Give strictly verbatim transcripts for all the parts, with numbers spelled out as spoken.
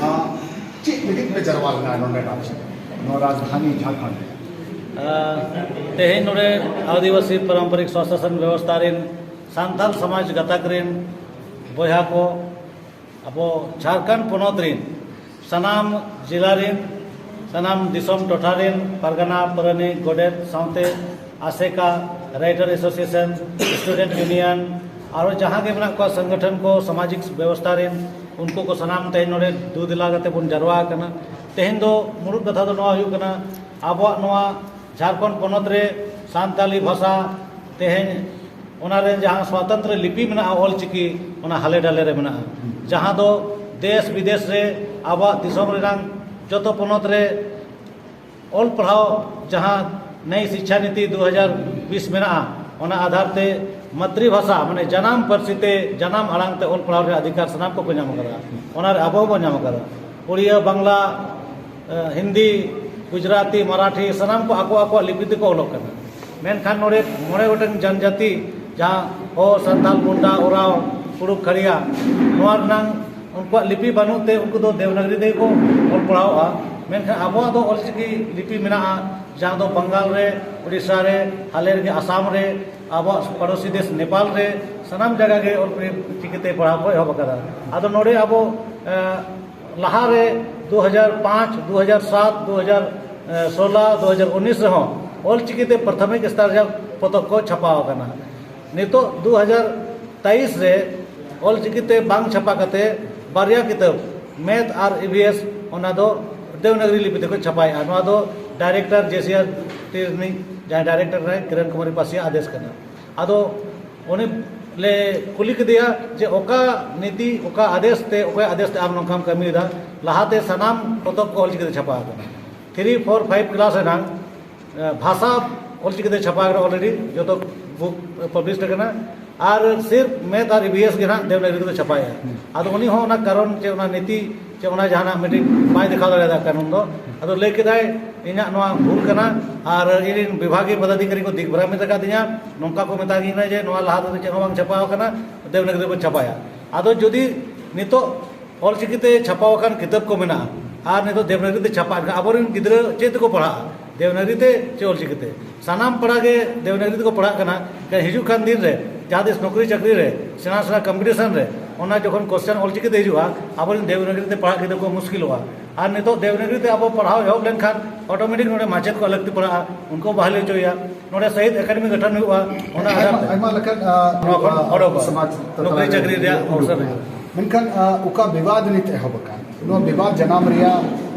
ᱟᱨ ᱪᱮᱫ ᱞᱟᱹᱜᱤᱫ ᱯᱮ ᱡᱟᱨᱣᱟ ᱞᱮᱱᱟ ᱱᱚᱰᱮ ᱨᱟᱸᱪᱤ, ᱱᱚᱣᱟ ᱨᱟᱡᱽᱫᱷᱟᱱᱤ ᱡᱷᱟᱲᱠᱷᱚᱸᱰ ᱨᱮ? ᱟᱨ ᱛᱮᱦᱮᱧ ᱱᱚᱰᱮ ᱟᱹᱫᱤᱵᱟᱹᱥᱤ ᱯᱟᱨᱟᱢᱯᱚᱨᱤᱠ ᱥᱚᱥᱟᱥᱚᱱ ᱵᱮᱵᱚᱥᱛᱷᱟ ᱨᱮᱱ ᱥᱟᱱᱛᱟᱲ ᱥᱚᱢᱟᱡᱽ ᱜᱟᱛᱟᱠ ᱨᱮᱱ ᱵᱚᱭᱦᱟ ᱠᱚ, ᱟᱵᱚ ᱡᱷᱟᱲᱠᱷᱚᱸᱰ ᱯᱚᱱᱚᱛ ᱨᱮᱱ ᱥᱟᱱᱟᱢ ᱡᱮᱞᱟ ᱨᱮᱱ, ᱥᱟᱱᱟᱢ ᱫᱤᱥᱚᱢ ᱴᱚᱴᱷᱟ ᱨᱮᱱ ᱯᱟᱨᱜᱟᱱᱟ, ᱯᱟᱨᱟᱱᱤᱠ, ᱜᱚᱰᱮᱛ ᱥᱟᱶᱛᱮ ᱟᱥᱮᱠᱟ, ᱨᱟᱭᱴᱟᱨ ᱮᱥᱳᱥᱤᱭᱮᱥᱚᱱ, ᱥᱴᱩᱰᱮᱱᱴ ᱤᱭᱩᱱᱤᱭᱚᱱ, ᱟᱨᱚ ᱡᱟᱦᱟᱸ ᱜᱮ ᱢᱮᱱᱟᱜ ᱠᱚᱣᱟ ᱥᱚᱝᱜᱚᱴᱷᱚᱱ ᱠᱚ, ᱥᱟᱢᱟᱡᱤᱠ ᱵᱮᱵᱚᱥᱛᱷᱟ ᱨᱮᱱ, ᱩᱱᱠᱩ ᱠᱚ ᱥᱟᱱᱟᱢ ᱛᱮᱦᱮᱧ ᱱᱚᱰᱮ ᱫᱩ ᱫᱮᱞᱟ ᱠᱟᱛᱮ ᱵᱚᱱ ᱡᱟᱨᱣᱟ ᱟᱠᱟᱱᱟ᱾ ᱛᱮᱦᱮᱧ ᱫᱚ ᱢᱩᱲᱩᱫ ᱠᱟᱛᱷᱟ ᱫᱚ ᱱᱚᱣᱟ ᱦᱩᱭᱩᱜ ᱠᱟᱱᱟ, ᱟᱵᱚᱣᱟᱜ ᱱᱚᱣᱟ ᱡᱷᱟᱲᱠᱷᱚᱸᱰ ᱯᱚᱱᱚᱛ ᱨᱮ ᱥᱟᱱᱛᱟᱞᱤ ᱵᱷᱟᱥᱟ ᱛᱮᱦᱮᱧ ᱚᱱᱟ ᱨᱮ ᱡᱟᱦᱟᱸ ᱥᱣᱟᱛᱚᱱᱛᱨᱚ ᱞᱤᱯᱤ ᱢᱮᱱᱟᱜᱼᱟ, ᱚᱞ ᱪᱤᱠᱤ, ᱚᱱᱟ ᱦᱟᱞᱮ ᱰᱟᱞᱮ ᱨᱮ ᱢᱮᱱᱟᱜᱼᱟ, ᱡᱟᱦᱟᱸ ᱫᱚ ᱫᱮᱥ ᱵᱤᱫᱮᱥ ᱨᱮ ᱟᱵᱚᱣᱟᱜ ᱫᱤᱥᱚᱢ ᱨᱮᱱᱟᱜ ᱡᱚᱛᱚ ᱯᱚᱱᱚᱛ ᱨᱮ ᱚᱞ ᱯᱟᱲᱦᱟᱣ ᱡᱟᱦᱟᱸ ᱱᱟᱭ ᱥᱤᱪᱪᱷᱟ ᱱᱤᱛᱤ ᱫᱩ ᱦᱟᱡᱟᱨ ᱵᱤᱥ ᱢᱮᱱᱟᱜᱼᱟ, ᱚᱱᱟ ᱟᱫᱷᱟᱨ ᱛᱮ ᱢᱟᱛᱨᱤ ᱵᱷᱟᱥᱟ, ᱢᱟᱱᱮ ᱡᱟᱱᱟᱢ ᱯᱟᱹᱨᱥᱤ ᱛᱮ, ᱡᱟᱱᱟᱢ ᱟᱲᱟᱝ ᱛᱮ ᱚᱞ ᱯᱟᱲᱦᱟᱣ ᱨᱮᱭᱟᱜ ᱚᱫᱷᱤᱠᱟᱨ ᱥᱟᱱᱟᱢ ᱠᱚᱠᱚ ᱧᱟᱢ ᱟᱠᱟᱫᱟ᱾ ᱚᱱᱟ ᱨᱮ ᱟᱵᱚ ᱦᱚᱸᱵᱚᱱ ᱧᱟᱢ ᱟᱠᱟᱫᱟ᱾ ᱩᱲᱤᱭᱟ, ᱵᱟᱝᱞᱟ, ᱮ, ᱦᱤᱱᱫᱤ, ᱜᱩᱡᱽᱨᱟᱴᱤ, ᱢᱟᱨᱟᱴᱷᱤ, ᱥᱟᱱᱟᱢ ᱠᱚ ᱟᱠᱚ ᱟᱠᱚᱣᱟᱜ ᱞᱤᱯᱤ ᱛᱮᱠᱚ ᱚᱞᱚᱜ ᱠᱟᱱᱟ᱾ ᱢᱮᱱᱠᱷᱟᱱ ᱱᱚᱰᱮ ᱢᱚᱬᱮ ᱜᱚᱴᱟᱝ ᱡᱟᱱᱡᱟᱛᱤ, ᱡᱟᱦᱟᱸ ᱦᱳ, ᱥᱟᱱᱛᱟᱞ, ᱢᱩᱱᱰᱟ, ᱳᱨᱟᱣ, ᱠᱩᱲᱩᱠ, ᱠᱷᱟᱲᱤᱭᱟ, ᱱᱚᱣᱟ ᱨᱮᱱᱟᱝ ᱩᱱᱠᱩᱣᱟᱜ ᱞᱤᱯᱤ ᱵᱟᱹᱱᱩᱜ ᱛᱮ ᱩᱱᱠᱩ ᱫᱚ ᱫᱮᱵᱽᱱᱟᱜᱽᱨᱤ ᱛᱮᱜᱮ ᱠᱚ ᱚᱞ ᱯᱟᱲᱦᱟᱣᱚᱜᱼᱟ᱾ ᱢᱮᱱᱠᱷᱟᱱ ᱟᱵᱚᱣᱟᱜ ᱫᱚ ᱚᱞᱪᱤᱠᱤ ᱞᱤᱯᱤ ᱢᱮᱱᱟᱜᱼᱟ, ᱡᱟᱦᱟᱸ ᱫᱚ ᱵᱟᱝᱜᱟᱞ ᱨᱮ, ᱩᱲᱤᱥᱥᱟ ᱨᱮ, ᱦᱟᱞᱮ ᱨᱮᱜᱮ ᱟᱥᱟᱢ ᱨᱮ, ᱟᱵᱚᱣᱟᱜ ᱯᱟᱲᱳᱥᱤ ᱫᱮᱥ ᱱᱮᱯᱟᱞ ᱨᱮ, ᱥᱟᱱᱟᱢ ᱡᱟᱭᱜᱟ ᱜᱮ ᱚᱞ ᱪᱤᱠᱤ ᱛᱮ ᱯᱟᱲᱦᱟᱣ ᱠᱚ ᱮᱦᱚᱵ ᱟᱠᱟᱫᱟ᱾ ᱟᱫᱚ ᱱᱚᱰᱮ ᱟᱵᱚ, ᱮ, ᱞᱟᱦᱟᱨᱮ ᱫᱩ ᱦᱟᱡᱟᱨ ᱯᱟᱸᱪ, ᱫᱩ ᱦᱟᱡᱟᱨ ᱥᱟᱛ, ᱫᱩ ᱦᱟᱡᱟᱨ ᱥᱳᱞᱟ, ᱫᱩ ᱦᱟᱡᱟᱨ ᱩᱱᱤᱥ ᱨᱮᱦᱚᱸ ᱚᱞᱪᱤᱠᱤ ᱛᱮ ᱯᱨᱟᱛᱷᱚᱢᱤᱠ ᱥᱛᱚᱨ ᱨᱮᱭᱟᱜ ᱯᱚᱛᱚᱵ ᱠᱚ ᱪᱷᱟᱯᱟ ᱟᱠᱟᱱᱟ᱾ ᱱᱤᱛᱚᱜ ᱫᱩ ᱦᱟᱡᱟᱨ ᱛᱮᱭᱤᱥ ᱨᱮ ᱚᱞᱪᱤᱠᱤ ᱛᱮ ᱵᱟᱝ ᱪᱷᱟᱯᱟ ᱠᱟᱛᱮ ᱵᱟᱨᱭᱟ ᱠᱤᱛᱟᱹᱵ, ᱢᱮᱛᱷ ᱟᱨ ᱤ ᱵᱷᱤ ᱮᱥ, ᱚᱱᱟ ᱫᱚ ᱫᱮᱵᱽᱱᱟᱜᱽᱨᱤ ᱞᱤᱯᱤ ᱛᱮᱠᱚ ᱪᱷᱟᱯᱟᱭᱮᱫᱼᱟ᱾ ᱱᱚᱣᱟ ᱫᱚ ᱰᱟᱭᱨᱮᱠᱴᱚᱨ ᱡᱮ ᱥᱤ ᱟᱨ ᱴᱤ ᱨᱤᱱᱤᱡ ᱡᱟᱦᱟᱸᱭ ᱰᱟᱭᱨᱮᱠᱴᱚᱨ ᱠᱟᱱᱟᱭ, ᱠᱤᱨᱚᱱ ᱠᱩᱢᱟᱨ ᱯᱟᱥᱤᱭᱟᱜ ᱟᱫᱮᱥ ᱠᱟᱱᱟ᱾ ᱟᱫᱚ ᱩᱱᱤ ᱞᱮ ᱠᱩᱞᱤ ᱠᱮᱫᱮᱭᱟ ᱡᱮ ᱚᱠᱟ ᱱᱤᱛᱤ, ᱚᱠᱟ ᱟᱫᱮᱥ ᱛᱮ, ᱚᱠᱚᱭ ᱟᱫᱮᱥ ᱛᱮ ᱟᱢ ᱱᱚᱝᱠᱟᱢ ᱠᱟᱹᱢᱤᱭᱮᱫᱟ? ᱞᱟᱦᱟᱛᱮ ᱥᱟᱱᱟᱢ ᱯᱚᱛᱚᱵ ᱠᱚ ᱚᱞᱪᱤᱠᱤ ᱛᱮ ᱪᱷᱟᱯᱟ ᱟᱠᱟᱱᱟ᱾ ᱛᱷᱨᱤ, ᱯᱷᱳᱨ, ᱯᱷᱟᱭᱤᱵᱷ ᱠᱞᱟᱥ ᱨᱮᱱᱟᱜ, ᱮ, ᱵᱷᱟᱥᱟ ᱚᱞᱪᱤᱠᱤ ᱛᱮ ᱪᱷᱟᱯᱟ ᱟᱠᱟᱱᱟ already, ᱡᱚᱛᱚ ᱵᱩᱠ ᱯᱟᱵᱽᱞᱤᱥ ᱟᱠᱟᱱᱟ᱾ ᱟᱨ ᱥᱤᱨᱯ ᱢᱮᱛᱷ ᱟᱨ ᱤ ᱵᱷᱤ ᱮᱥ ᱜᱮ ᱱᱟᱦᱟᱜ ᱫᱮᱵᱽᱱᱟᱜᱽᱨᱤ ᱛᱮ ᱪᱷᱟᱯᱟᱭᱟ᱾ ᱟᱫᱚ ᱩᱱᱤ ᱦᱚᱸ ᱚᱱᱟ ᱠᱟᱨᱚᱱ ᱪᱮ ᱚᱱᱟ ᱱᱤᱛᱤ ᱪᱮ ᱚᱱᱟ ᱡᱟᱦᱟᱱᱟᱜ ᱢᱤᱫᱴᱤᱡ ᱵᱟᱭ ᱫᱮᱠᱷᱟᱣ ᱫᱟᱲᱮᱭᱟᱫᱟ ᱠᱟᱹᱱᱩᱱ ᱫᱚ᱾ ᱟᱫᱚ ᱞᱟᱹᱭ ᱠᱮᱫᱟᱭ, "ᱤᱧᱟᱹᱜ ᱱᱚᱣᱟ ᱵᱷᱩᱞ ᱠᱟᱱᱟ, ᱟᱨ ᱤᱧ ᱨᱮᱱ ᱵᱤᱵᱷᱟᱜᱤᱭᱚ ᱯᱚᱫᱟᱫᱷᱤᱠᱟᱨᱤ ᱠᱚ ᱫᱤᱜᱽᱵᱷᱨᱟᱢᱤᱛ ᱟᱠᱟᱫᱤᱧᱟ, ᱱᱚᱝᱠᱟ ᱠᱚ ᱢᱮᱛᱟ ᱫᱤᱧᱟ ᱡᱮ ᱱᱚᱣᱟ ᱞᱟᱦᱟ ᱛᱮᱫᱚ ᱪᱮᱫ ᱦᱚᱸ ᱵᱟᱝ ᱪᱷᱟᱯᱟ ᱟᱠᱟᱱᱟ, ᱫᱮᱵᱽᱱᱟᱜᱽᱨᱤ ᱵᱚᱱ ᱪᱷᱟᱯᱟᱭᱟ᱾" ᱟᱫᱚ ᱡᱩᱫᱤ ᱱᱤᱛᱚᱜ ᱚᱞᱪᱤᱠᱤ ᱛᱮ ᱪᱷᱟᱯᱟᱣ ᱟᱠᱟᱱ ᱠᱤᱛᱟᱹᱵ ᱠᱚ ᱢᱮᱱᱟᱜᱼᱟ, ᱟᱨ ᱱᱤᱛᱚᱜ ᱫᱮᱵᱽᱱᱟᱜᱚᱨᱤ ᱛᱮ ᱪᱷᱟᱯᱟ ᱟᱠᱟᱱᱟ᱾ ᱟᱵᱚᱨᱮᱱ ᱜᱤᱫᱽᱨᱟᱹ ᱪᱮᱫ ᱛᱮᱠᱚ ᱯᱟᱲᱦᱟᱜᱼᱟ? ᱫᱮᱵᱽᱱᱟᱜᱚᱨᱤ ᱛᱮ ᱪᱮ ᱚᱞᱪᱤᱠᱤ ᱛᱮ? ᱥᱟᱱᱟᱢ ᱯᱟᱲᱟ ᱜᱮ ᱫᱮᱵᱽᱱᱟᱜᱚᱨᱤ ᱛᱮᱠᱚ ᱯᱟᱲᱦᱟᱜ ᱠᱟᱱᱟ᱾ ᱠᱷᱟᱱ ᱦᱤᱡᱩᱜ ᱠᱟᱱ ᱫᱤᱱ ᱨᱮ ᱡᱟᱦᱟᱸ ᱛᱤᱥ ᱱᱚᱠᱨᱤ ᱪᱟᱹᱠᱨᱤ ᱨᱮ, ᱥᱮᱬᱟ ᱥᱮᱬᱟ ᱠᱚᱢᱯᱤᱴᱤᱥᱚᱱ ᱨᱮ, ᱚᱱᱟ ᱡᱚᱠᱷᱚᱱ ᱠᱚᱥᱪᱮᱱ ᱚᱞᱪᱤᱠᱤ ᱛᱮ ᱦᱤᱡᱩᱜᱼᱟ, ᱟᱵᱚᱨᱮᱱ ᱫᱮᱵᱽᱱᱟᱜᱚᱨᱤ ᱛᱮ ᱯᱟᱲᱦᱟᱜ ᱜᱤᱫᱽᱨᱟᱹ ᱠᱚ ᱢᱩᱥᱠᱤᱞᱚᱜᱼᱟ᱾ ᱟᱨ ᱱᱤᱛᱚᱜ ᱫᱮᱵᱽᱱᱟᱜᱚᱨᱤ ᱛᱮ ᱟᱵᱚ ᱯᱟᱲᱦᱟᱣ ᱮᱦᱚᱵ ᱞᱮᱱᱠᱷᱟᱱ ᱚᱴᱳᱢᱮᱴᱤᱠ ᱱᱚᱰᱮ ᱢᱟᱪᱮᱫ ᱠᱚ ᱞᱟᱹᱠᱛᱤ ᱯᱟᱲᱟᱜᱼᱟ, ᱩᱱᱠᱩ ᱵᱟᱦᱟᱞᱤ ᱦᱚᱪᱚᱭᱟ᱾ ᱱᱚᱰᱮ ᱥᱟᱦᱤᱛ ᱮᱠᱟᱰᱮᱢᱤ ᱜᱚᱴᱷᱚᱱ ᱦᱩᱭᱩᱜᱼᱟ, ᱚᱱᱟ ᱟᱫᱷᱟᱨ ᱟᱭᱢᱟ, ᱛᱮ ᱟᱭᱢᱟ ᱞᱮᱠᱟᱱ, ᱟ, ᱱᱚᱣᱟ ᱠᱷᱚᱱ ᱟ, ᱚᱰᱚᱠᱚᱜᱼᱟ᱾ ᱥᱚᱢᱟᱡᱽ ᱛᱟᱞᱟ ᱱᱚᱠᱨᱤ ᱨᱮ ᱪᱟᱹᱠᱨᱤ ᱨᱮᱭᱟᱜ ᱩᱰᱩᱠ ᱚᱯᱥᱚᱨ ᱦᱩᱭᱩᱜᱼᱟ᱾ ᱢᱮᱱᱠᱷᱟᱱ, ᱟ, ᱚᱠᱟ ᱵᱤᱵᱟᱫ ᱱᱤᱛ ᱮᱦᱚᱵ ᱟᱠᱟᱱ, ᱱᱚᱣᱟ ᱵᱤᱵᱟᱫ ᱡᱟᱱᱟᱢ ᱨᱮᱭᱟᱜ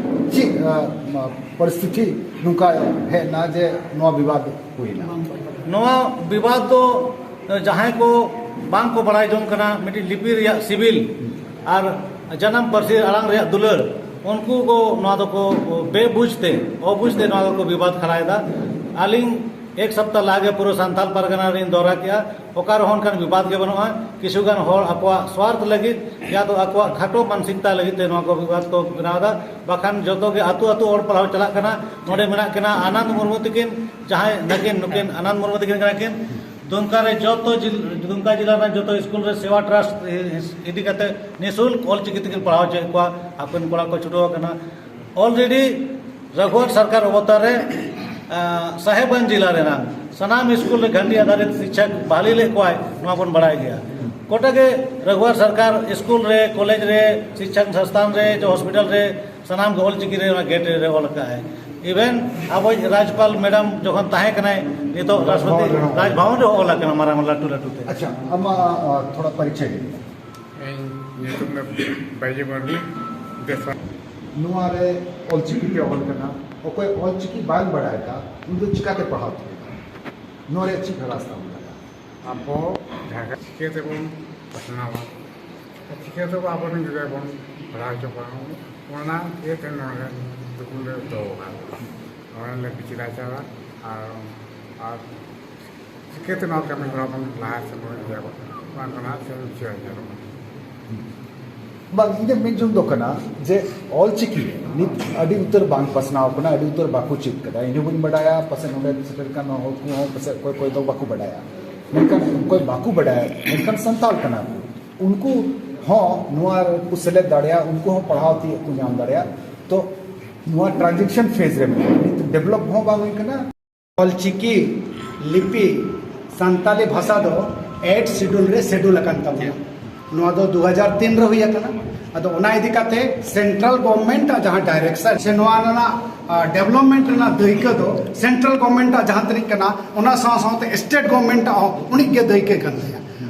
ᱪᱮᱫ, ᱟ, ᱢᱟ, ᱯᱚᱨᱤᱥᱛᱷᱤᱛᱤ ᱱᱚᱝᱠᱟ ᱦᱮᱡ ᱮᱱᱟ ᱡᱮ ᱱᱚᱣᱟ ᱵᱤᱵᱟᱫ ᱦᱩᱭᱱᱟ? ᱱᱚᱣᱟ ᱵᱤᱵᱟᱫ ᱫᱚ ᱡᱟᱦᱟᱸᱭ ᱠᱚ ᱵᱟᱝ ᱠᱚ ᱵᱟᱲᱟᱭ ᱡᱚᱝ ᱠᱟᱱᱟ ᱢᱤᱫᱴᱤᱡ ᱞᱤᱯᱤ ᱨᱮᱭᱟᱜ ᱥᱤᱵᱤᱞ ᱟᱨ ᱡᱟᱱᱟᱢ ᱯᱟᱹᱨᱥᱤ ᱟᱲᱟᱝ ᱨᱮᱭᱟᱜ ᱫᱩᱞᱟᱹᱲ, ᱩᱱᱠᱩ ᱠᱚ ᱱᱚᱣᱟ ᱫᱚᱠᱚ ᱵᱮᱵᱩᱡᱽ ᱛᱮ, ᱚᱵᱩᱡᱽ ᱛᱮ ᱱᱚᱣᱟ ᱫᱚᱠᱚ ᱵᱤᱵᱟᱫ ᱠᱷᱟᱲᱟᱭᱮᱫᱟ᱾ ᱟᱹᱞᱤᱧ ᱮᱠ ᱥᱚᱯᱛᱟ ᱞᱟᱦᱟ ᱜᱮ ᱯᱩᱨᱟᱹ ᱥᱟᱱᱛᱟᱞ ᱯᱟᱨᱜᱟᱱᱟ ᱨᱤᱧ ᱫᱚᱨᱟ ᱠᱮᱜᱼᱟ, ᱚᱠᱟ ᱨᱮᱦᱚᱸ ᱚᱱᱠᱟᱱ ᱵᱤᱵᱟᱫ ᱜᱮ ᱵᱟᱹᱱᱩᱜᱼᱟ᱾ ᱠᱤᱪᱷᱩ ᱜᱟᱱ ᱦᱚᱲ ᱟᱠᱚᱣᱟᱜ ᱥᱣᱟᱨᱛᱷ ᱞᱟᱹᱜᱤᱫ ᱭᱟ ᱫᱚ ᱟᱠᱚᱣᱟᱜ ᱠᱷᱟᱴᱚ ᱢᱟᱱᱥᱤᱠᱛᱟ ᱞᱟᱹᱜᱤᱫ ᱛᱮ ᱱᱚᱣᱟ ᱠᱚ ᱵᱤᱵᱟᱫ ᱠᱚ ᱵᱮᱱᱟᱣ ᱮᱫᱟ᱾ ᱵᱟᱠᱷᱟᱱ ᱡᱚᱛᱚ ᱜᱮ ᱟᱹᱛᱩ ᱟᱹᱛᱩ ᱚᱞ ᱯᱟᱲᱦᱟᱣ ᱪᱟᱞᱟᱜ ᱠᱟᱱᱟ᱾ ᱱᱚᱰᱮ ᱢᱮᱱᱟᱜ ᱠᱤᱱᱟ ᱟᱱᱟᱱᱫ ᱢᱩᱨᱢᱩ ᱛᱤᱠᱤᱱ, ᱡᱟᱦᱟᱸᱭ ᱱᱟᱹᱠᱤᱱ, ᱱᱩᱠᱤᱱ ᱟᱱᱟᱱᱫ ᱢᱩᱨᱢᱩ ᱛᱤᱠᱤᱱ ᱠᱟᱱᱟ ᱠᱤᱱ᱾ ᱫᱩᱢᱠᱟ ᱨᱮ ᱡᱚᱛᱚ ᱡᱤᱞ-, ᱫᱩᱢᱠᱟ ᱡᱮᱞᱟ ᱨᱮᱱᱟᱜ ᱡᱚᱛᱚ ᱥᱠᱩᱞ ᱨᱮ ᱥᱮᱵᱟ ᱴᱨᱟᱥᱴ ᱤᱫᱤ ᱠᱟᱛᱮ ᱱᱤᱥᱩᱞᱠ ᱚᱞᱪᱤᱠᱤ ᱛᱮᱠᱤᱱ ᱯᱟᱲᱦᱟᱣ ᱦᱚᱪᱚᱭᱮᱫ ᱠᱚᱣᱟ᱾ ᱟᱠᱚᱨᱮᱱ ᱠᱚᱲᱟ ᱠᱚ ᱪᱷᱩᱴᱟᱹᱣ ᱟᱠᱟᱱᱟ᱾ ᱚᱞᱨᱮᱰᱤ ᱨᱟᱜᱷᱩᱣᱟᱨ ᱥᱚᱨᱠᱟᱨ ᱚᱵᱚᱛᱟᱨ ᱨᱮ, ᱟᱸ, ᱥᱟᱦᱮᱵᱽᱜᱚᱸᱡᱽ ᱡᱮᱞᱟ ᱨᱮᱱᱟᱜ ᱥᱟᱱᱟᱢ ᱥᱠᱩᱞ ᱨᱮ ᱜᱷᱟᱹᱴᱤ ᱟᱫᱷᱟᱨᱤᱛ ᱥᱤᱠᱪᱷᱚᱠ ᱵᱟᱦᱟᱞᱤ ᱞᱮᱫ ᱠᱚᱣᱟᱭ, ᱱᱚᱣᱟ ᱵᱚᱱ ᱵᱟᱲᱟᱭ ᱜᱮᱭᱟ᱾ ᱜᱚᱴᱟ ᱜᱮ ᱨᱟᱜᱷᱩᱣᱟᱨ ᱥᱚᱨᱠᱟᱨ ᱥᱠᱩᱞ ᱨᱮ, ᱠᱚᱞᱮᱡᱽ ᱨᱮ, ᱥᱤᱠᱪᱷᱚᱱ ᱥᱚᱝᱥᱛᱷᱟᱱ ᱨᱮ, ᱡᱚ ᱦᱚᱥᱯᱤᱴᱟᱞ ᱨᱮ, ᱥᱟᱱᱟᱢ ᱜᱮ ᱚᱞᱪᱤᱠᱤ ᱨᱮ ᱚᱱᱟ ᱜᱮᱴ ᱨᱮ ᱚᱞ ᱟᱠᱟᱫᱼᱟᱭ᱾ ᱤᱵᱷᱮᱱ ᱟᱵᱚᱭᱤᱡ ᱨᱟᱡᱽᱯᱟᱞ ᱢᱮᱰᱟᱢ ᱡᱚᱠᱷᱚᱱ ᱛᱟᱦᱮᱸ ᱠᱟᱱᱟᱭ, ᱱᱤᱛᱚᱜ ᱨᱟᱥᱴᱨᱚᱯᱚᱛᱤ ᱨᱟᱡᱽᱵᱷᱚᱵᱚᱱ ᱨᱮᱦᱚᱸ᱾ ᱨᱟᱡᱽᱵᱷᱚᱵᱚᱱ ᱨᱮᱦᱚᱸ ᱚᱞ ᱟᱠᱟᱱᱟ ᱢᱟᱨᱟᱝ ᱞᱟᱹᱴᱩ ᱞᱟᱹᱴᱩ ᱛᱮ᱾ ᱟᱪᱪᱷᱟ, ᱟᱢᱟᱜ, ᱟ, ᱛᱷᱚᱲᱟ ᱯᱚᱨᱤᱪᱚᱭ ᱞᱟᱹᱭ ᱢᱮ᱾ ᱤᱧ ᱧᱩᱛᱩᱢ ᱫᱚ ᱵᱟᱹᱭᱡᱩ ᱢᱟᱹᱨᱰᱤ, ᱫᱮᱥᱟ᱾ ᱱᱚᱣᱟ ᱨᱮ ᱚᱞᱪᱤᱠᱤ ᱛᱮ ᱚᱞ ᱠᱟᱱᱟ, ᱚᱠᱚᱭ ᱚᱞᱪᱤᱠᱤ ᱵᱟᱭ ᱵᱟᱲᱟᱭ ᱠᱟᱜ, ᱩᱱᱤ ᱫᱚ ᱪᱤᱠᱟᱛᱮ ᱯᱟᱲᱦᱟᱣ ᱫᱟᱲᱮᱭᱟᱜᱼᱟ? ᱱᱚᱣᱟ ᱨᱮ ᱪᱮᱫ ᱨᱟᱥᱛᱟ ᱢᱮᱱᱟᱜᱼᱟ? ᱟᱵᱚ ᱡᱟᱦᱟᱸ ᱪᱤᱠᱟᱹ ᱛᱮᱵᱚᱱ ᱯᱟᱥᱱᱟᱣᱟ, ᱪᱤᱠᱟᱹ ᱛᱮᱵᱚ ᱟᱵᱚᱨᱮᱱ ᱜᱤᱫᱽᱨᱟᱹ ᱵᱚᱱ ᱯᱟᱲᱦᱟᱣ ᱦᱚᱪᱚ ᱠᱚᱣᱟ, ᱚᱱᱟ ᱤᱭᱟᱹᱛᱮ ᱱᱚᱰᱮ ᱫᱚᱠᱟᱱ ᱨᱮ ᱫᱚᱦᱚ ᱠᱟᱜᱼᱟ᱾ ᱱᱚᱰᱮ ᱞᱮ ᱵᱤᱪᱟᱹᱨ ᱟᱪᱟᱨᱟ ᱟᱨ, ᱟᱨ ᱪᱤᱠᱟᱹᱛᱮ ᱱᱚᱣᱟ ᱠᱟᱹᱢᱤ ᱦᱚᱨᱟ ᱵᱚᱱ ᱞᱟᱦᱟ ᱥᱮᱫ ᱵᱚᱱ ᱤᱫᱤᱭᱟ, ᱚᱱᱟ ᱠᱚ ᱱᱟᱦᱟᱜ ᱥᱮᱱ ᱵᱤᱪᱟᱹᱨ ᱟᱪᱟᱨᱚᱜᱼᱟ᱾ ᱵᱟᱝ, ᱤᱧᱟᱹᱜ ᱢᱮᱱ ᱡᱚᱝ ᱫᱚ ᱠᱟᱱᱟ ᱡᱮ ᱚᱞᱪᱤᱠᱤ ᱱᱤᱛ ᱟᱹᱰᱤ ᱩᱛᱟᱹᱨ ᱵᱟᱝ ᱯᱟᱥᱱᱟᱣ ᱠᱟᱱᱟ, ᱟᱹᱰᱤ ᱩᱛᱟᱹᱨ ᱵᱟᱠᱚ ᱪᱮᱫ ᱠᱟᱫᱟ᱾ ᱤᱧ ᱦᱚᱸ ᱵᱟᱹᱧ ᱵᱟᱰᱟᱭᱟ, ᱯᱟᱥᱮᱡ ᱱᱚᱰᱮ ᱥᱮᱴᱮᱨ ᱠᱟᱱ ᱦᱚᱲ ᱠᱚᱦᱚᱸ ᱯᱟᱥᱮᱡ ᱚᱠᱚᱭ ᱚᱠᱚᱭ ᱫᱚ ᱵᱟᱠᱚ ᱵᱟᱰᱟᱭᱟ᱾ ᱢᱮᱱᱠᱷᱟᱱ ᱚᱠᱚᱭ ᱵᱟᱠᱚ ᱵᱟᱰᱟᱭᱟ, ᱢᱮᱱᱠᱷᱟᱱ ᱥᱟᱱᱛᱟᱲ ᱠᱟᱱᱟ ᱠᱚ, ᱩᱱᱠᱩ ᱦᱚᱸ ᱱᱚᱣᱟ ᱨᱮᱠᱚ ᱥᱮᱞᱮᱫ ᱫᱟᱲᱮᱭᱟᱜᱼᱟ, ᱩᱱᱠᱩ ᱦᱚᱸ ᱯᱟᱲᱦᱟᱣ ᱛᱤᱭᱳᱜ ᱠᱚ ᱧᱟᱢ ᱫᱟᱲᱮᱭᱟᱜᱼᱟ᱾ ᱛᱚ ᱱᱚᱣᱟ ᱴᱨᱟᱱᱡᱤᱥᱚᱱ ᱯᱷᱮᱡᱽ ᱨᱮ ᱢᱮᱱᱟᱜᱼᱟ, ᱱᱤᱛ ᱰᱮᱵᱷᱞᱚᱯ ᱦᱚᱸ ᱵᱟᱝ ᱦᱩᱭ ᱠᱟᱱᱟ᱾ ᱚᱞᱪᱤᱠᱤ ᱞᱤᱯᱤ ᱥᱟᱱᱛᱟᱞᱤ ᱵᱷᱟᱥᱟ ᱫᱚ ᱮᱭᱤᱴ ᱥᱤᱰᱩᱞ ᱨᱮ ᱥᱤᱰᱩᱞ ᱟᱠᱟᱱ ᱛᱟᱵᱚᱱᱟ᱾ ᱱᱚᱣᱟ ᱫᱚ ᱫᱩ ᱦᱟᱡᱟᱨ ᱛᱤᱱ ᱨᱮ ᱦᱩᱭ ᱟᱠᱟᱱᱟ᱾ ᱟᱫᱚ ᱚᱱᱟ ᱤᱫᱤ ᱠᱟᱛᱮ ᱥᱮᱱᱴᱨᱟᱞ ᱜᱚᱵᱷᱢᱮᱱᱴ ᱟᱜ ᱡᱟᱦᱟᱸ ᱰᱟᱭᱨᱮᱠᱥᱚᱱ ᱥᱮ ᱱᱚᱣᱟ ᱨᱮᱱᱟᱜ ᱰᱮᱵᱷᱞᱚᱯᱢᱮᱱᱴ ᱨᱮᱱᱟᱜ ᱫᱟᱹᱭᱠᱟᱹ ᱫᱚ ᱥᱮᱱᱴᱨᱟᱞ ᱜᱚᱵᱷᱢᱮᱱᱴ ᱟᱜ ᱡᱟᱦᱟᱸ ᱛᱤᱱᱟᱹᱜ ᱠᱟᱱᱟ, ᱚᱱᱟ ᱥᱟᱶ ᱥᱟᱶᱛᱮ ᱥᱴᱮᱴ ᱜᱚᱵᱷᱢᱮᱱᱴ ᱟᱜ ᱦᱚᱸ ᱩᱱᱤᱡ ᱜᱮ ᱫᱟᱹᱭᱠᱟᱹ ᱠᱟᱱ ᱛᱟᱭᱟ᱾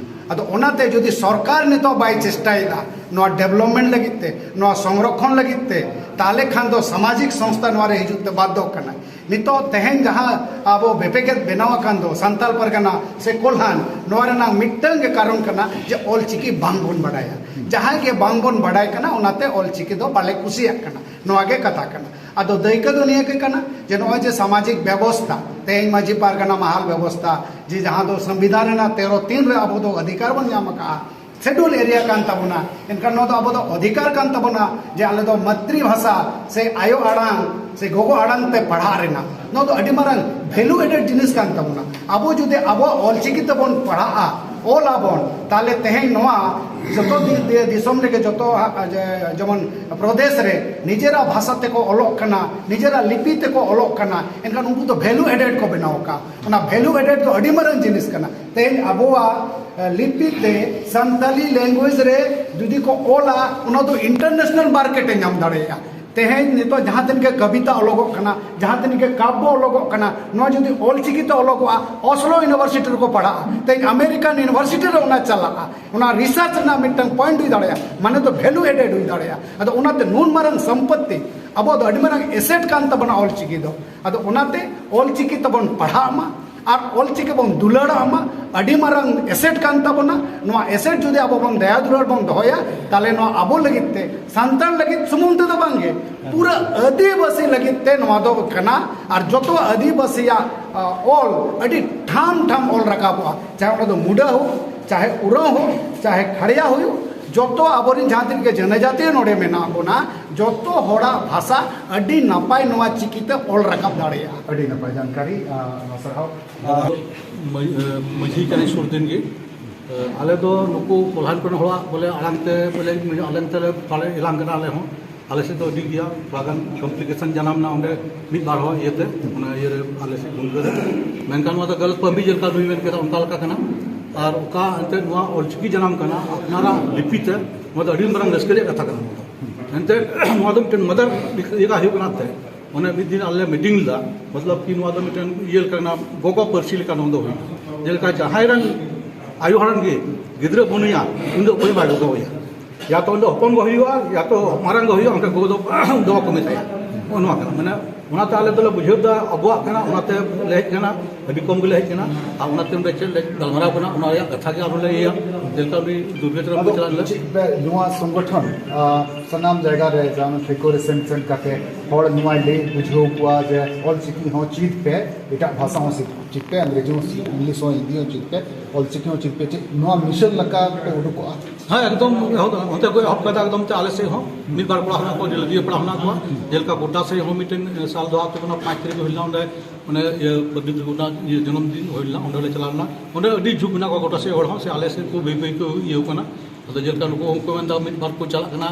ᱟᱫᱚ ᱚᱱᱟᱛᱮ ᱡᱩᱫᱤ ᱥᱚᱨᱠᱟᱨ ᱱᱤᱛᱚᱜ ᱵᱟᱭ ᱪᱮᱥᱴᱟᱭᱮᱫᱟ ᱱᱚᱣᱟ ᱰᱮᱵᱷᱞᱚᱯᱢᱮᱱᱴ ᱞᱟᱹᱜᱤᱫ ᱛᱮ, ᱱᱚᱣᱟ ᱥᱚᱝᱨᱚᱠᱷᱚᱱ ᱞᱟᱹᱜᱤᱫ ᱛᱮ, ᱛᱟᱦᱚᱞᱮ ᱠᱷᱟᱱ ᱫᱚ ᱥᱟᱢᱟᱡᱤᱠ ᱥᱚᱝᱥᱛᱷᱟ ᱱᱚᱣᱟ ᱨᱮ ᱦᱤᱡᱩᱜ ᱛᱮ ᱵᱟᱫᱽᱫᱷᱚᱜ ᱠᱟᱱᱟ᱾ ᱱᱤᱛᱚᱜ ᱛᱮᱦᱮᱧ ᱡᱟᱦᱟᱸ ᱟᱵᱚ ᱵᱮᱯᱮᱜᱮᱫ ᱵᱮᱱᱟᱣ ᱟᱠᱟᱱ ᱫᱚ ᱥᱟᱱᱛᱟᱞ ᱯᱟᱨᱜᱟᱱᱟ ᱥᱮ ᱠᱚᱞᱦᱟᱱ, ᱱᱚᱣᱟ ᱨᱮᱱᱟᱜ ᱢᱤᱫᱴᱟᱝ ᱜᱮ ᱠᱟᱨᱚᱱ ᱠᱟᱱᱟ ᱡᱮ ᱚᱞᱪᱤᱠᱤ ᱵᱟᱝ ᱵᱚᱱ ᱵᱟᱰᱟᱭᱟ᱾ ᱡᱟᱦᱟᱸᱭ ᱜᱮ ᱵᱟᱝ ᱵᱚᱱ ᱵᱟᱰᱟᱭ ᱠᱟᱱᱟ, ᱚᱱᱟᱛᱮ ᱚᱞᱪᱤᱠᱤ ᱫᱚ ᱵᱟᱞᱮ ᱠᱩᱥᱤᱭᱟᱜ ᱠᱟᱱᱟ, ᱱᱚᱣᱟ ᱜᱮ ᱠᱟᱛᱷᱟ ᱠᱟᱱᱟ᱾ ᱟᱫᱚ ᱫᱟᱹᱭᱠᱟᱹ ᱫᱚ ᱱᱤᱭᱟᱹ ᱜᱮ ᱠᱟᱱᱟ ᱡᱮ ᱱᱚᱜᱼᱚᱭ ᱡᱮ ᱥᱟᱢᱟᱡᱤᱠ ᱵᱮᱵᱚᱥᱛᱷᱟ, ᱛᱮᱦᱮᱧ ᱢᱟᱹᱡᱷᱤ ᱯᱟᱨᱜᱟᱱᱟ ᱢᱟᱦᱟᱞ ᱵᱮᱵᱚᱥᱛᱷᱟ, ᱡᱮ ᱡᱟᱦᱟᱸ ᱫᱚ ᱥᱚᱝᱵᱤᱫᱷᱟᱱ ᱨᱮᱱᱟᱜ ᱛᱮᱨᱚ ᱛᱤᱱ ᱨᱮ ᱟᱵᱚ ᱫᱚ ᱚᱫᱷᱤᱠᱟᱨ ᱵᱚᱱ ᱧᱟᱢ ᱟᱠᱟᱫᱼᱟ, ᱥᱮᱰᱩᱞ ᱮᱨᱤᱭᱟ ᱠᱟᱱ ᱛᱟᱵᱚᱱᱟ, ᱮᱱᱠᱷᱟᱱ ᱱᱚᱣᱟ ᱫᱚ ᱟᱵᱚ ᱫᱚ ᱚᱫᱷᱤᱠᱟᱨ ᱠᱟᱱ ᱛᱟᱵᱚᱱᱟ ᱡᱮ ᱟᱞᱮ ᱫᱚ ᱢᱟᱛᱨᱤ ᱵᱷᱟᱥᱟ ᱥᱮ ᱟᱭᱳ ᱟᱲᱟᱝ ᱥᱮ ᱜᱚᱜᱚ ᱟᱲᱟᱝ ᱛᱮ ᱯᱟᱲᱦᱟᱜ ᱨᱮᱱᱟᱜ᱾ ᱱᱚᱣᱟ ᱫᱚ ᱟᱹᱰᱤ ᱢᱟᱨᱟᱝ ᱵᱷᱮᱞᱩ ᱮᱰᱮᱰ ᱡᱤᱱᱤᱥ ᱠᱟᱱ ᱛᱟᱵᱚᱱᱟ᱾ ᱟᱵᱚ ᱡᱩᱫᱤ ᱟᱵᱚᱣᱟᱜ ᱚᱞᱪᱤᱠᱤ ᱛᱮᱵᱚᱱ ᱯᱟᱲᱦᱟᱜᱼᱟ, ᱚᱞ ᱟᱵᱚᱱ, ᱛᱟᱦᱚᱞᱮ ᱛᱮᱦᱮᱧ ᱱᱚᱣᱟ ᱡᱚᱛᱚ ᱫᱤ-, ᱫᱤ-, ᱫᱤᱥᱚᱢ ᱨᱮᱜᱮ ᱡᱚᱛᱚ ᱦᱟ-, ᱡᱮ-, ᱡᱮᱢᱚᱱ ᱯᱨᱚᱫᱮᱥ ᱨᱮ ᱱᱤᱡᱮᱨᱟᱜ ᱵᱷᱟᱥᱟ ᱛᱮᱠᱚ ᱚᱞᱚᱜ ᱠᱟᱱᱟ, ᱱᱤᱡᱮᱨᱟᱜ ᱞᱤᱯᱤ ᱛᱮᱠᱚ ᱚᱞᱚᱜ ᱠᱟᱱᱟ, ᱮᱱᱠᱷᱟᱱ ᱩᱱᱠᱩ ᱫᱚ ᱵᱷᱮᱞᱩ ᱮᱰᱮᱰ ᱠᱚ ᱵᱮᱱᱟᱣ ᱟᱠᱟᱫᱼᱟ᱾ ᱚᱱᱟ ᱵᱷᱮᱞᱩ ᱮᱰᱮᱰ ᱫᱚ ᱟᱹᱰᱤ ᱢᱟᱨᱟᱝ ᱡᱤᱱᱤᱥ ᱠᱟᱱᱟ᱾ ᱛᱮᱦᱮᱧ ᱟᱵᱚᱣᱟᱜ, ᱮ, ᱞᱤᱯᱤ ᱛᱮ ᱥᱟᱱᱛᱟᱞᱤ ᱞᱮᱝᱜᱩᱭᱮᱡᱽ ᱨᱮ ᱡᱩᱫᱤ ᱠᱚ ᱚᱞᱟ, ᱚᱱᱟ ᱫᱚ ᱤᱱᱴᱟᱨᱱᱮᱥᱱᱟᱞ ᱢᱟᱨᱠᱮᱴ ᱮ ᱧᱟᱢ ᱫᱟᱲᱮᱭᱟᱜᱼᱟ᱾ ᱛᱮᱦᱮᱧ ᱱᱤᱛᱚᱜ ᱡᱟᱦᱟᱸ ᱛᱤᱱᱟᱹᱜ ᱜᱮ ᱠᱚᱵᱤᱛᱟ ᱚᱞᱚᱜᱚᱜ ᱠᱟᱱᱟ, ᱡᱟᱦᱟᱸ ᱛᱤᱱᱟᱹᱜ ᱜᱮ ᱠᱟᱵᱽᱵᱚ ᱚᱞᱚᱜᱚᱜ ᱠᱟᱱᱟ, ᱱᱚᱣᱟ ᱡᱩᱫᱤ ᱚᱞᱪᱤᱠᱤ ᱛᱮ ᱚᱞᱚᱜᱚᱜᱼᱟ, ᱚᱥᱞᱳ ᱤᱭᱩᱱᱤᱵᱷᱟᱨᱥᱤᱴᱤ ᱨᱮᱠᱚ ᱯᱟᱲᱦᱟᱜᱼᱟ, ᱛᱮᱦᱮᱧ ᱟᱢᱮᱨᱤᱠᱟᱱ ᱤᱭᱩᱱᱤᱵᱷᱟᱨᱥᱤᱴᱤ ᱨᱮ ᱚᱱᱟ ᱪᱟᱞᱟᱜᱼᱟ, ᱚᱱᱟ ᱨᱤᱥᱟᱨᱪ ᱨᱮᱱᱟᱜ ᱢᱤᱫᱴᱟᱝ ᱯᱚᱭᱮᱱᱴ ᱦᱩᱭ ᱫᱟᱲᱮᱭᱟᱜᱼᱟ, ᱢᱟᱱᱮ ᱫᱚ ᱵᱷᱮᱞᱩ ᱮᱰᱮᱰ ᱦᱩᱭ ᱫᱟᱲᱮᱭᱟᱜᱼᱟ᱾ ᱟᱫᱚ ᱚᱱᱟᱛᱮ ᱱᱩᱱ ᱢᱟᱨᱟᱝ ᱥᱚᱢᱯᱚᱛᱛᱤ, ᱟᱵᱚᱣᱟᱜ ᱫᱚ ᱟᱹᱰᱤ ᱢᱟᱨᱟᱝ ᱮᱥᱮᱴ ᱠᱟᱱ ᱛᱟᱵᱚᱱᱟ ᱚᱞᱪᱤᱠᱤ ᱫᱚ᱾ ᱟᱫᱚ ᱚᱱᱟᱛᱮ ᱚᱞᱪᱤᱠᱤ ᱛᱮᱵᱚᱱ ᱯᱟᱲᱦᱟᱜ ᱢᱟ ᱟᱨ ᱚᱞᱪᱤᱠᱤ ᱵᱚᱱ ᱫᱩᱞᱟᱹᱲᱟᱜ ᱢᱟ, ᱟᱹᱰᱤ ᱢᱟᱨᱟᱝ ᱮᱥᱮᱴ ᱠᱟᱱ ᱛᱟᱵᱚᱱᱟ᱾ ᱱᱚᱣᱟ ᱮᱥᱮᱴ ᱡᱩᱫᱤ ᱟᱵᱚ ᱵᱚᱱ ᱫᱟᱭᱟ ᱫᱩᱞᱟᱹᱲ ᱵᱚᱱ ᱫᱚᱦᱚᱭᱟ, ᱛᱟᱦᱞᱮ ᱱᱚᱣᱟ ᱟᱵᱚ ᱞᱟᱹᱜᱤᱫ ᱛᱮ, ᱥᱟᱱᱛᱟᱲ ᱞᱟᱹᱜᱤᱫ ᱥᱩᱢᱩᱝ ᱛᱮᱫᱚ ᱵᱟᱝᱜᱮ, ᱯᱩᱨᱟᱹ ᱟᱹᱫᱤᱵᱟᱹᱥᱤ ᱞᱟᱹᱜᱤᱫ ᱛᱮ ᱱᱚᱣᱟ ᱫᱚ ᱠᱟᱱᱟ᱾ ᱟᱨ ᱡᱚᱛᱚ ᱟᱹᱫᱤᱵᱟᱹᱥᱤᱭᱟᱜ, ᱟ, ᱚᱞ ᱟᱹᱰᱤ ᱴᱷᱟᱢ ᱴᱷᱟᱢ ᱚᱞ ᱨᱟᱠᱟᱵᱚᱜᱼᱟ, ᱪᱟᱦᱮ ᱚᱸᱰᱮ ᱫᱚ ᱢᱩᱰᱟᱹ ᱦᱳᱠ, ᱪᱟᱦᱮ ᱩᱨᱟᱹᱣ ᱦᱳᱠ, ᱪᱟᱦᱮ ᱠᱷᱟᱲᱭᱟ ᱦᱩᱭᱩᱜ, ᱡᱚᱛᱚ ᱟᱵᱚᱨᱮᱱ ᱡᱟᱦᱟᱸ ᱛᱤᱱᱟᱹᱜ ᱜᱮ ᱡᱚᱱᱚᱡᱟᱛᱤ ᱱᱚᱰᱮ ᱢᱮᱱᱟᱜ ᱵᱚᱱᱟ, ᱡᱚᱛᱚ ᱦᱚᱲᱟᱜ ᱵᱷᱟᱥᱟ ᱟᱹᱰᱤ ᱱᱟᱯᱟᱭ ᱱᱚᱣᱟ ᱪᱤᱠᱤᱛᱮ ᱚᱞ ᱨᱟᱠᱟᱵ ᱫᱟᱲᱮᱭᱟᱜᱼᱟ᱾ ᱟᱹᱰᱤ ᱱᱟᱯᱟᱭ ᱡᱟᱱᱠᱟᱨᱤ, ᱟ, ᱥᱟᱨᱦᱟᱣ᱾ ᱢᱟᱹ-, ᱢᱟᱹᱡᱷᱤ ᱠᱟᱱᱟᱭ ᱥᱩᱨ ᱫᱤᱱ ᱜᱮ, ᱟᱞᱮ ᱫᱚ ᱱᱩᱠᱩ ᱠᱚᱞᱦᱟᱱ ᱠᱚᱨᱮᱱ ᱦᱚᱲᱟᱜ ᱵᱚᱞᱮ ᱟᱲᱟᱝ ᱛᱮ ᱵᱚᱞᱮ ᱟᱲᱟᱝ ᱛᱮᱞᱮ ᱯᱟᱞᱮ ᱮᱞᱟᱝ ᱠᱟᱱᱟ᱾ ᱟᱞᱮ ᱦᱚᱸ ᱟᱞᱮ ᱥᱮᱫ ᱫᱚ ᱟᱹᱰᱤ ᱜᱮᱭᱟ, ᱛᱷᱚᱲᱟ ᱜᱟᱱ ᱠᱚᱢᱯᱞᱤᱠᱮᱥᱚᱱ ᱡᱟᱱᱟᱢ ᱮᱱᱟ ᱚᱸᱰᱮ ᱢᱤᱫ ᱵᱟᱨ ᱦᱚᱲ ᱤᱭᱟᱹᱛᱮ, ᱚᱱᱟ ᱤᱭᱟᱹᱨᱮ ᱟᱞᱮ ᱥᱮᱫ ᱜᱩᱢᱠᱟᱹ ᱨᱮ᱾ ᱢᱮᱱᱠᱷᱟᱱ ᱱᱚᱣᱟ ᱫᱚ ᱜᱟᱞᱚᱛ ᱯᱟᱹᱢᱵᱤ ᱡᱮᱞᱮᱠᱟ ᱱᱩᱭ ᱢᱮᱱ ᱠᱮᱫᱟ, ᱚᱱᱠᱟ ᱞᱮᱠᱟ ᱠᱟᱱᱟ᱾ ᱟᱨ ᱚᱠᱟ ᱮᱱᱛᱮᱫ ᱱᱚᱣᱟ ᱚᱞᱪᱤᱠᱤ ᱡᱟᱱᱟᱢ ᱠᱟᱱᱟ ᱟᱯᱱᱟᱨᱟᱜ ᱞᱤᱯᱤ ᱛᱮ, ᱱᱚᱣᱟ ᱫᱚ ᱟᱹᱰᱤ ᱢᱟᱨᱟᱝ ᱨᱟᱹᱥᱠᱟᱹ ᱨᱮᱭᱟᱜ ᱠᱟᱛᱷᱟ ᱠᱟᱱᱟ᱾ ᱱᱚᱣᱟ ᱫᱚ ᱮᱱᱛᱮᱫ ᱱᱚᱣᱟ ᱫᱚ ᱢᱤᱫᱴᱮᱱ ᱢᱟᱫᱟᱨ ᱤᱭᱟᱹ ᱦᱩᱭᱩᱜ ᱠᱟᱱᱟ ᱛᱮ᱾ ᱚᱱᱮ ᱢᱤᱫ ᱫᱤᱱ ᱟᱞᱮ ᱢᱤᱴᱤᱝ ᱞᱮᱫᱟ, ᱢᱚᱛᱞᱚᱵ ᱠᱤ ᱱᱚᱣᱟ ᱫᱚ ᱢᱤᱫᱴᱮᱱ ᱤᱭᱟᱹ ᱞᱮᱠᱟ ᱠᱟᱱᱟ, ᱜᱚᱜᱚ ᱯᱟᱹᱨᱥᱤ ᱞᱮᱠᱟ ᱱᱚᱣᱟ ᱫᱚ ᱦᱩᱭᱩᱜᱼᱟ᱾ ᱡᱮᱞᱮᱠᱟ ᱡᱟᱦᱟᱸᱭ ᱨᱮᱱ ᱟᱭᱳ ᱦᱚᱲ ᱨᱮᱱ ᱜᱮ ᱜᱤᱫᱽᱨᱟᱹ ᱵᱟᱹᱱᱩᱭᱟ, ᱩᱱᱤ ᱫᱚ ᱚᱠᱚᱭ ᱵᱟᱭ ᱜᱚᱜᱚ ᱟᱭᱟ᱾ ᱭᱟ ᱛᱚ ᱩᱱᱤ ᱫᱚ ᱦᱚᱯᱚᱱ ᱜᱚ ᱦᱩᱭᱩᱜᱼᱟ, ᱭᱟ ᱛᱚ ᱢᱟᱨᱟᱝ ᱜᱚ ᱦᱩᱭᱩᱜᱼᱟ, ᱚᱱᱠᱟ ᱜᱚᱜᱚ ᱫᱚ ᱫᱚᱦᱚ ᱠᱚ ᱢᱮᱛᱟᱭᱟ᱾ ᱱᱚᱜᱼᱚ ᱱᱚᱣᱟ ᱠᱟᱱᱟ᱾ ᱢᱟᱱᱮ ᱚᱱᱟᱛᱮ ᱟᱞᱮ ᱫᱚᱞᱮ ᱵᱩᱡᱷᱟᱹᱣ ᱫᱟ ᱟᱵᱚᱣᱟᱜ ᱠᱟᱱᱟ, ᱚᱱᱟᱛᱮ ᱞᱮ ᱦᱮᱡ ᱠᱟᱱᱟ, ᱟᱹᱰᱤ ᱠᱚᱢ ᱜᱮᱞᱮ ᱦᱮᱡ ᱠᱟᱱᱟ᱾ ᱟᱨ ᱚᱱᱟᱛᱮ ᱚᱸᱰᱮ ᱪᱮᱫ ᱞᱮ ᱜᱟᱞᱢᱟᱨᱟᱣ ᱠᱟᱱᱟ, ᱚᱱᱟ ᱨᱮᱭᱟᱜ ᱠᱟᱛᱷᱟ ᱜᱮ ᱟᱨᱦᱚᱸ ᱞᱮ ᱤᱭᱟᱹᱭᱟ᱾ ᱡᱮᱞᱮᱠᱟ ᱩᱱᱤ ᱫᱩᱨᱜᱟᱹ ᱪᱟᱸᱫᱽ ᱟᱫᱚ ᱪᱟᱞᱟᱜ ᱞᱮ ᱪᱮᱫ ᱯᱮ, ᱱᱚᱣᱟ ᱥᱚᱝᱜᱚᱴᱷᱚᱱ, ᱟ, ᱥᱟᱱᱟᱢ ᱡᱟᱭᱜᱟ ᱨᱮ ᱡᱟᱦᱟᱸ ᱴᱷᱟᱹᱣᱠᱟᱹ ᱨᱮ ᱥᱮᱱ ᱥᱮᱱ ᱠᱟᱛᱮ ᱦᱚᱲ ᱱᱚᱣᱟᱭ ᱞᱟᱹᱭ ᱵᱩᱡᱷᱟᱹᱣ ᱠᱚᱣᱟ ᱡᱮ ᱚᱞ ᱪᱤᱠᱤ ᱦᱚᱸ ᱪᱮᱫ ᱯᱮ, ᱮᱴᱟᱜ ᱵᱷᱟᱥᱟ ᱦᱚᱸ ᱪᱮᱫ ᱯᱮ, ᱤᱝᱞᱤᱥ ᱦᱚᱸ ᱦᱤᱱᱫᱤ ᱦᱚᱸ ᱪᱮᱫ ᱯᱮ, ᱚᱞ ᱪᱤᱠᱤ ᱦᱚᱸ ᱪᱮᱫ ᱯᱮ, ᱪᱮᱫ ᱱᱚᱣᱟ ᱢᱤᱥᱚᱱ ᱞᱮᱠᱟ ᱯᱮ ᱩᱰᱩᱠᱚᱜᱼᱟ? ᱦᱮᱸ, ᱮᱠᱫᱚᱢ ᱮᱦᱚᱵ, ᱚᱱᱛᱮ ᱠᱚ ᱮᱦᱚᱵ ᱠᱟᱫᱟ᱾ ᱮᱠᱫᱚᱢ ᱛᱮ ᱟᱞᱮ ᱥᱮᱫ ᱦᱚᱸ ᱢᱤᱫ ᱵᱟᱨ ᱠᱚᱲᱟ ᱦᱮᱱᱟᱜ ᱠᱚᱣᱟ, ᱡᱮᱞᱮᱠᱟ ᱜᱚᱰᱰᱟ ᱥᱮᱫ ᱦᱚᱸ ᱢᱤᱫᱴᱮᱱ, ᱮ, ᱥᱟᱞ ᱫᱚ ᱟᱛᱳ ᱠᱷᱚᱱᱟᱜ ᱯᱟᱸᱪ ᱛᱟᱹᱨᱤᱠᱷ ᱦᱩᱭ ᱞᱮᱱᱟ, ᱚᱸᱰᱮ ᱚᱱᱮ ᱤᱭᱟᱹ ᱯᱚᱱᱰᱤᱛ ᱨᱚᱜᱷᱩᱱᱟᱛᱷ ᱤᱭᱟᱹ ᱡᱚᱱᱚᱢ ᱫᱤᱱ ᱦᱩᱭ ᱞᱮᱱᱟ, ᱚᱸᱰᱮ ᱞᱮ ᱪᱟᱞᱟᱣ ᱞᱮᱱᱟ᱾ ᱚᱸᱰᱮ ᱟᱹᱰᱤ ᱡᱷᱩᱠ ᱢᱮᱱᱟᱜ ᱠᱚᱣᱟ ᱜᱚᱴᱟ ᱥᱮᱫ ᱦᱚᱲ ᱦᱚᱸ, ᱥᱮ ᱟᱞᱮ ᱥᱮᱫ ᱠᱚ ᱵᱟᱹᱭ ᱵᱟᱹᱭ ᱠᱚ ᱤᱭᱟᱹ ᱠᱟᱱᱟ᱾ ᱟᱫᱚ ᱡᱮᱞᱮᱠᱟ ᱱᱩᱠᱩ ᱦᱚᱸᱠᱚ ᱢᱮᱱᱫᱟ ᱢᱤᱫ ᱵᱟᱨ ᱠᱚ ᱪᱟᱞᱟᱜ ᱠᱟᱱᱟ,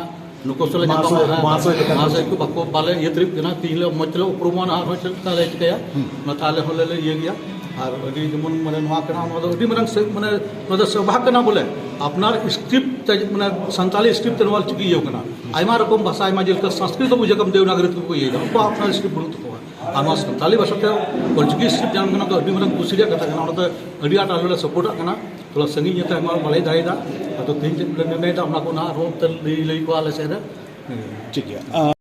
ᱱᱩᱠᱩ ᱥᱟᱞᱟᱜ ᱧᱟᱯᱟᱢ ᱢᱟᱦᱟᱥᱚᱭ ᱦᱮᱸ, ᱛᱟᱠᱚ᱾ ᱢᱟᱦᱟᱥᱚᱭ ᱠᱚ ᱵᱟᱠᱚ, ᱵᱟᱞᱮ ᱤᱭᱟᱹ ᱛᱟᱹᱨᱤᱯ ᱠᱟᱱᱟ᱾ ᱛᱤᱦᱤᱧ ᱞᱮ ᱢᱚᱡᱽ ᱛᱮᱞᱮ ᱩᱯᱨᱩᱢᱚᱜᱼᱟ ᱱᱟᱦᱟᱜ, ᱦᱚᱭ ᱪᱮᱫ ᱞᱮᱠᱟ ᱞᱮ ᱪᱤᱠᱟᱹᱭᱟ? ᱦᱩᱸ᱾ ᱚᱱᱟᱛᱮ ᱟᱞᱮ ᱦᱚᱸᱞᱮ ᱞᱮ ᱤᱭᱟᱹ ᱜᱮᱭᱟ᱾ ᱟᱨ ᱟᱹᱰᱤ ᱡᱮᱢᱚᱱ ᱢᱟᱱᱮ ᱱᱚᱣᱟ ᱠᱟᱱᱟ, ᱱᱚᱣᱟ ᱫᱚ ᱟᱹᱰᱤ ᱢᱟᱨᱟᱝ ᱥᱮ-, ᱢᱟᱱᱮ ᱱᱚᱣᱟ ᱫᱚ ᱥᱮᱵᱟ ᱠᱟᱱᱟ ᱵᱚᱞᱮ᱾ ᱟᱯᱱᱟᱨ script ᱛᱮ, ᱢᱟᱱᱮ ᱥᱟᱱᱛᱟᱞᱤ script ᱛᱮ ᱱᱚᱣᱟ ᱪᱤᱠᱤ ᱤᱭᱟᱹ ᱠᱟᱱᱟ᱾ ᱟᱭᱢᱟ ᱨᱚᱠᱚᱢ ᱵᱷᱟᱥᱟ, ᱟᱭᱢᱟ ᱡᱮᱞᱮᱠᱟ ᱥᱚᱝᱥᱠᱨᱤᱛ ᱫᱚ ᱵᱩᱡᱷᱟᱹᱣ ᱠᱟᱢ ᱫᱮᱵᱽᱱᱟᱜᱚᱨᱤ ᱛᱮᱠᱚ ᱤᱭᱟᱹᱭᱮᱫᱟ, ᱩᱱᱠᱩᱣᱟᱜ ᱟᱯᱱᱟᱨ script ᱵᱟᱹᱱᱩᱜ ᱛᱟᱠᱚᱣᱟ᱾ ᱟᱨ ᱱᱚᱣᱟ ᱥᱟᱱᱛᱟᱞᱤ ᱵᱷᱟᱥᱟ ᱛᱮ ᱚᱞᱪᱤᱠᱤ script ᱡᱟᱱᱟᱢ ᱠᱟᱱᱟ ᱫᱚ ᱟᱹᱰᱤ ᱢᱟᱨᱟᱝ ᱠᱩᱥᱤ ᱨᱮᱭᱟᱜ ᱠᱟᱛᱷᱟ ᱠᱟᱱᱟ᱾ ᱚᱱᱟᱛᱮ ᱟᱹᱰᱤ ᱟᱸᱴ ᱟᱞᱮ ᱞᱮ ᱥᱟᱯᱳᱨᱴᱟᱜ ᱠᱟᱱᱟ᱾ ᱛᱷᱚᱲᱟ ᱥᱟᱺᱜᱤᱧ ᱤᱭᱟᱹᱛᱮ ᱟᱭᱢᱟ ᱵᱟᱞᱮ ᱫᱟᱲᱮᱭᱟᱫᱟ᱾ ᱟᱫᱚ ᱛᱮᱦᱮᱧ ᱪᱮᱫ ᱞᱮ ᱱᱤᱨᱱᱚᱭ ᱫᱟ, ᱚᱱᱟ ᱠᱚ ᱱᱟᱦᱟᱜ ᱟᱨᱦᱚᱸ ᱚᱱᱛᱮ ᱞᱟᱹᱭ, ᱞᱟᱹᱭ ᱠᱚᱣᱟ ᱟᱞᱮ ᱥᱮᱫ ᱨᱮ᱾ ᱴᱷᱤᱠ ᱜᱮᱭᱟ᱾